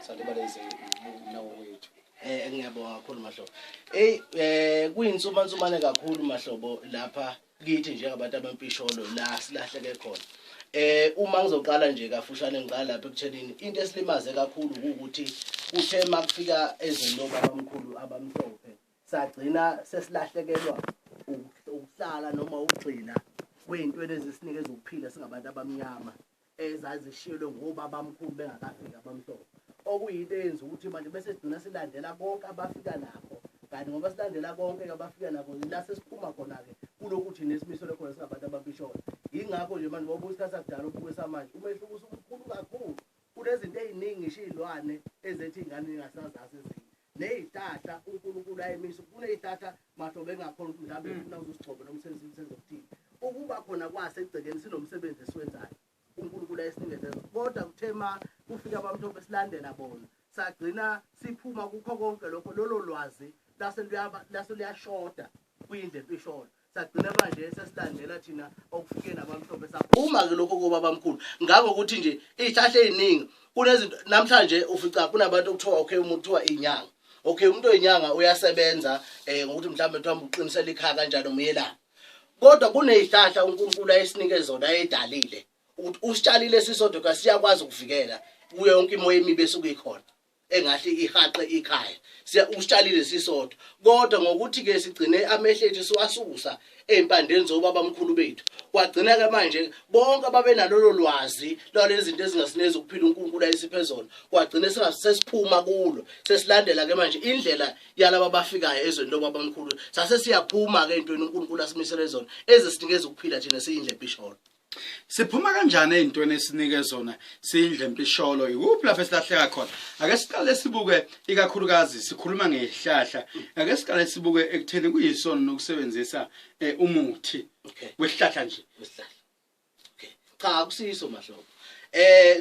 Salibala nawo wethu. Ngiyabonga kakhulu Mahlobo. Hey, kuyinsumansumane kakhulu Mahlobo lapha kithi njengabantu abempisholo la silahleke khona. Uma ngizoqala nje kafushane, ngiqala lapha ekuthenini into esilimaze kakhulu ukuthi kuthe makufika ezweni lobabamkhulu abamhlophe, sagcina sesilahlekelwa ukuhlala noma ukugxila kwey'ntweni ezisinikeza ukuphila singabantu abamnyama, ezazishiyelwe ngobabamkhulu bengakafiki abamhlophe, okuyinto eyenza ukuthi manje bese sigcina silandela konke abafika nakho. Kanti ngoba silandela konke abafika nakho, la sesiphuma khona-ke kulokhu thina esimisele khona singabantu abampisholo. Yingakho nje manje ngoba isikhathi sakudala ubuke samanje, umehluko usumkhulu kakhulu. Kunezinto ey'ningi, ngisho iy'lwane ezethi iy'ngane ingasazazi ezinye, ney'hlahla uNkulunkulu ayemisa. Kuney'hlahla Mahlobo engakhona ukuthi mhlawumbe ufuna uzusigcobe noma usenze okuthile, ukuba khona kwaso egcekeni sinomsebenzi esiwenzayo uNkulunkulu ayesinikeze. Kodwa kuthe ma kufika abamhlophe silandela bona, sagcina siphuma kukho konke lokho. Lolo lwazi lase luyashoda kwindlu empisholo. Sagcina manje sesilandela thina okufike nabamhlophe, saphuma-ke lokho kobabamkhulu. Ngangokuthi nje iy'hlahla ey'ningi, kunezinto namhlanje ufica kunabantu okuthiwa, okay, umuntu kuthiwa inyanga. Okay, umuntu oyinyanga uyasebenza ngokuthi mhlawumbe kuthiwa uqinisela ikhaya kanjani, umyelaphi, kodwa kuney'hlahla uNkulunkulu ayesinike zona, ayedalile ukuthi usitshalile sisodwa ka siyakwazi ukuvikela kuyo yonke imoya emibi esuke ikhona engahle ihaqe ikhaya. Siya usitshalile sisodwa, kodwa ngokuthi-ke sigcine amehlo ethu siwasusa ey'mpandeni zobabamkhulu bethu, kwagcina-ke manje bonke ababenalolo lwazi lwalezi zinto ezingasinezi ukuphila uNkulunkulu ayesiphe zona, kwagcine sesiphuma kulo, sesilandela-ke manje indlela yalaba abafikayo ezweni lobabamkhulu. Sase siyaphuma-ke ey'ntweni uNkulunkulu asimisele zona ezisinikeza ukuphila thina siyindlu empisholo. Siphuma kanjani ey'ntweni esinike zona siyindlu empisholo? Ikuphi lapho esilahleka khona? Ake siqale sibuke, ikakhulukazi sikhuluma ngey'hlahla, ake siqale sibuke ekutheni kuyisona nokusebenzisa umuthi wesihlahla nje. Wesihlahla. Okay, cha, akusiso Mahlobo.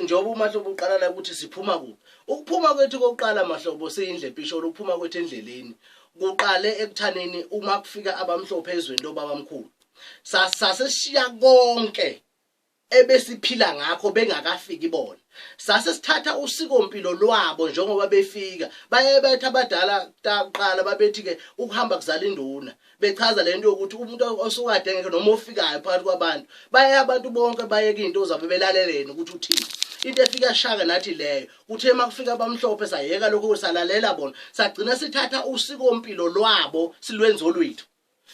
Njengoba uMahlobo uqala la ukuthi siphuma kuphi, ukuphuma kwethu kokuqala Mahlobo siyindlu empisholo, ukuphuma kwethu endleleni kuqale ekuthaneni uma kufika abamhlophe ezweni lobabamkhulu, sasesishiya konke ebesiphila ngakho bengakafiki bona. Sase sithatha usikompilo lwabo njengoba befika. Baye bethi abadala kuqala, babethi-ke ukuhamba kuzala induna, bechaza lento yokuthi umuntu osukade engekho noma ofikayo phakathi kwabantu, baye abantu bonke bayeke iy'nto zabo belaleleni ukuthi uthini. Into efika shaka nathi leyo, kuthe uma kufika abamhlophe sayeka lokho, salalela bona, sagcina sithatha usikompilo lwabo silwenza olwethu,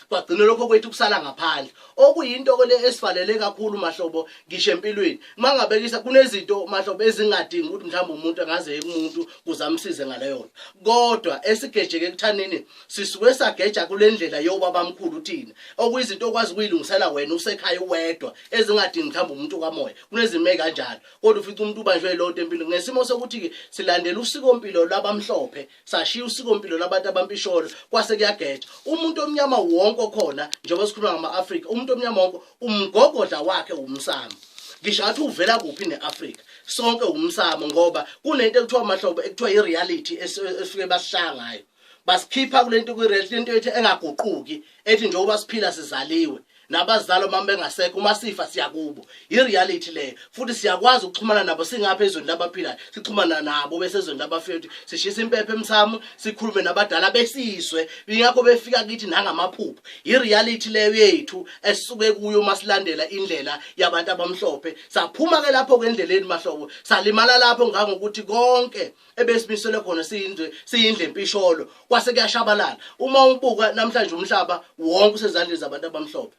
kwagcina lokho kwethu kusala ngaphandle, okuyinto ke le esivalele kakhulu Mahlobo ngisho empilweni. Uma ngabekisa, kunezinto Mahlobo ezingadingi ukuthi mhlawumbe umuntu angaze kumuntu kuze amsize ngaleyo nto, kodwa esigejeke ekuthanini sisuke sageja kule ndlela yobabamkhulu thina, okuyizinto okwazi ukuyilungisela wena usekhaya uwedwa, ezingadingi mhlawumbe umuntu kamoya. Kunezimo ey'kanjalo, kodwa ufica umuntu ubanjwe yilowo nto empilo ngesimo sokuthi-ke silandela usikompilo lwabamhlophe, sashiya usikompilo labantu abampisholo, kwase kuyageja. Umuntu omnyama wonke okhona, njengoba sikhuluma ngama-Afrika, umuntu omnyama wonke umgogodla wakhe umsamo, ngisho ngathi uvela kuphi ne-Afrika, sonke umsamo, ngoba kunento ekuthiwa Mahlobo, ekuthiwa i-reality esifike basishaya ngayo, basikhipha kule nto kwi-reality, lento ethi engaguquki, ethi njengoba siphila sizaliwe nabazali, uma bengasekho, uma sifa siyakubo. I-reality leyo, futhi siyakwazi ukuxhumana nabo singapha ezweni labaphilayo, sixhumana nabo besezweni labafiyo, sishisa impepho emsamo, sikhulume nabadala besizwe, ingakho befika kithi nangamaphupho. I-reality leyo yethu esisuke kuyo uma silandela indlela yabantu abamhlophe. Saphuma-ke lapho-ke endleleni Mahlobo, salimala lapho ngangokuthi konke ebesimiselwe khona siyindlu empisholo kwase kuyashabalala. Uma ubuka namhlanje, umhlaba wonke usezandleni zabantu abamhlophe.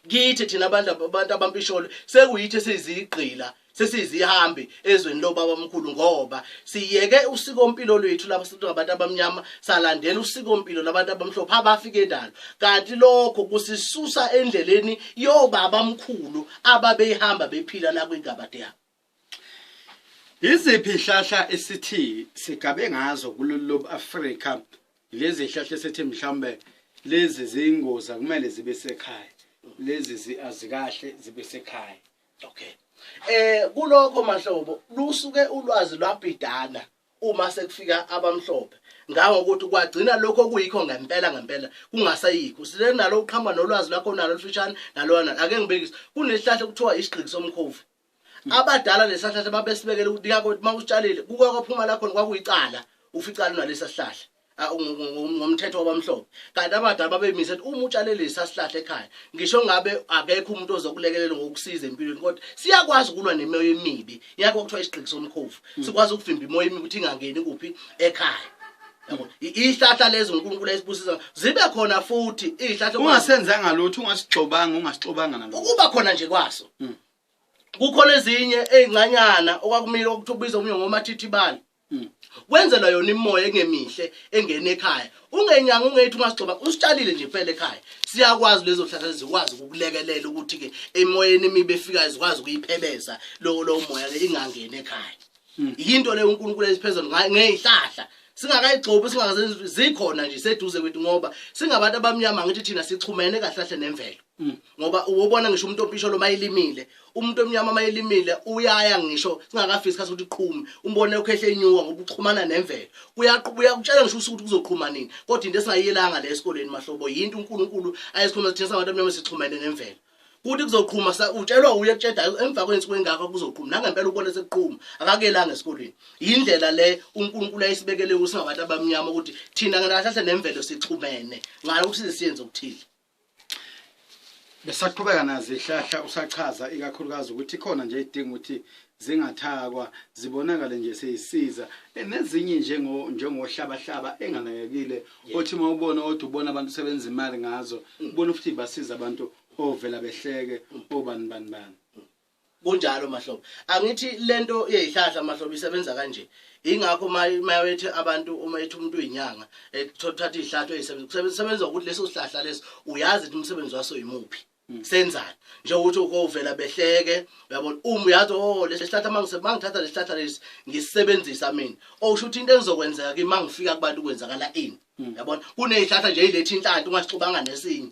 Kithi thina abantu abampisholo sekuyithi esizigqila, sesizihambi ezweni lobabamkhulu, ngoba siyeke usikompilo lwethu lapho singabantu abamnyama, salandela usikompilo labantu abamhlophe abafike endalo, kanti lokho kusisusa endleleni yobabamkhulu ababeyihamba bephila la kwingabade yabo. Yiziphi ihlahla esithi sigabe ngazo kulolu lobu Afrika, lezi zihlahla esithi mhlawumbe lezi ziyingozi, akumele zibe sekhaya, lezi azikahle zibe sekhaya? Okay, kulokho Mahlobo, lusuke ulwazi lwabhidana uma sekufika abamhlophe, ngangokuthi kwagcina lokho okuyikho ngempela ngempela kungasayikho. Silenalo uqhamba nolwazi lwakho nalo lufishane nalona. Ake ngibekise, kunesihlahla okuthiwa isigqiki somkhovu. Abadala lesihlahla babesibekele ukuthi ngakho mawusitshalile kuke kwaphuma la khona kwakuyicala uficala nalesa sihlahla ngomthetho wabamhlophe. Kanti abadala babeyimise ukuthi uma utshale lesa sihlahla ekhaya ngisho ngabe akekho umuntu ozokulekelela ngokusiza empilweni, kodwa siyakwazi ukulwa nemimoya emibi. Yakho kuthiwa isigqiki somkhovu sikwazi ukuvimba imoya emibi ukuthi ingangeni kuphi ekhaya. Yabo, ihlahla lezi uNkulunkulu ayisibusisa zibe khona futhi ihlahla ungasenzanga lutho, ungasigxobanga, ungasixobanga nalutho, ukuba khona nje kwaso. Kukhona ezinye ezincanyana okwakumile okuthiwa ubizwa omunye ngomathithibala. Kwenzelwa yona imoya engemihle engena ekhaya. Ungenyanga ungethu ungasigxoba usitshalile nje kuphela ekhaya. Siyakwazi lezo hlahla zikwazi ukukulekelela ukuthi ke emoyeni emibi efikayo zikwazi ukuyiphebeza lo moya le ingangeni ekhaya. Yinto leyo uNkulunkulu esiphezulu ngezihlahla. Singakayigxobi singakazenzi zikhona nje seduze kwethu ngoba singabantu abamnyama ngithi thina sixhumene kahle kahle nemvelo. Ngoba ubona ngisho umuntu ompisholo mayilimile, umuntu omnyama mayilimile uyaya ngisho singakafiki isikhathi ukuthi iqhume, umbone ukhehle enyuka ngoba uxhumana nemvelo. Uyakutshela ngisho usuku ukuthi kuzoqhuma nini. Kodwa into esingayiyelanga le esikoleni mahlobo yinto uNkulunkulu ayesikhuluma thina singabantu abamnyama sixhumene nemvelo. Kuthi kuzoqhuma utshelwa uye kutsheda emva kwensuku engaka kuzoqhuma nangempela ubone sekuqhuma akakelanga esikoleni. Indlela le uNkulunkulu ayisibekele usingabantu abamnyama ukuthi thina kahle nemvelo sixhumene ngalo ukuthi siyenze okuthile. Besaqhubeka nazo ihlahla usachaza ikakhulukazi ukuthi khona nje idinga ukuthi zingathakwa zibonakale nje seyisiza nezinye njengohlabahlaba enganakekile othi mawubona othi ubona abantu sebenza imali ngazo ubona futhi basiza abantu ovela behleke obani bani bani. Kunjalo mahlobo. Angithi lento yezihlahla mahlobo isebenza kanje. Ingakho mayethi abantu uma ethi umuntu uyinyanga ethatha izihlahla ezisebenza kusebenza ukuthi leso sihlahla leso uyazi ukuthi umsebenzi waso yimuphi. Senzani nje ukuthi ukovela behleke uyabona uma uyazi oh lesihlahla mangithatha lesihlahla lesi ngisebenzisa mina okusho ukuthi into engizokwenzeka kimi mangifika kubantu kwenzakala ini. Yabona kunezihlahla nje ilethe inhlanhla ungasixubanga nesinye.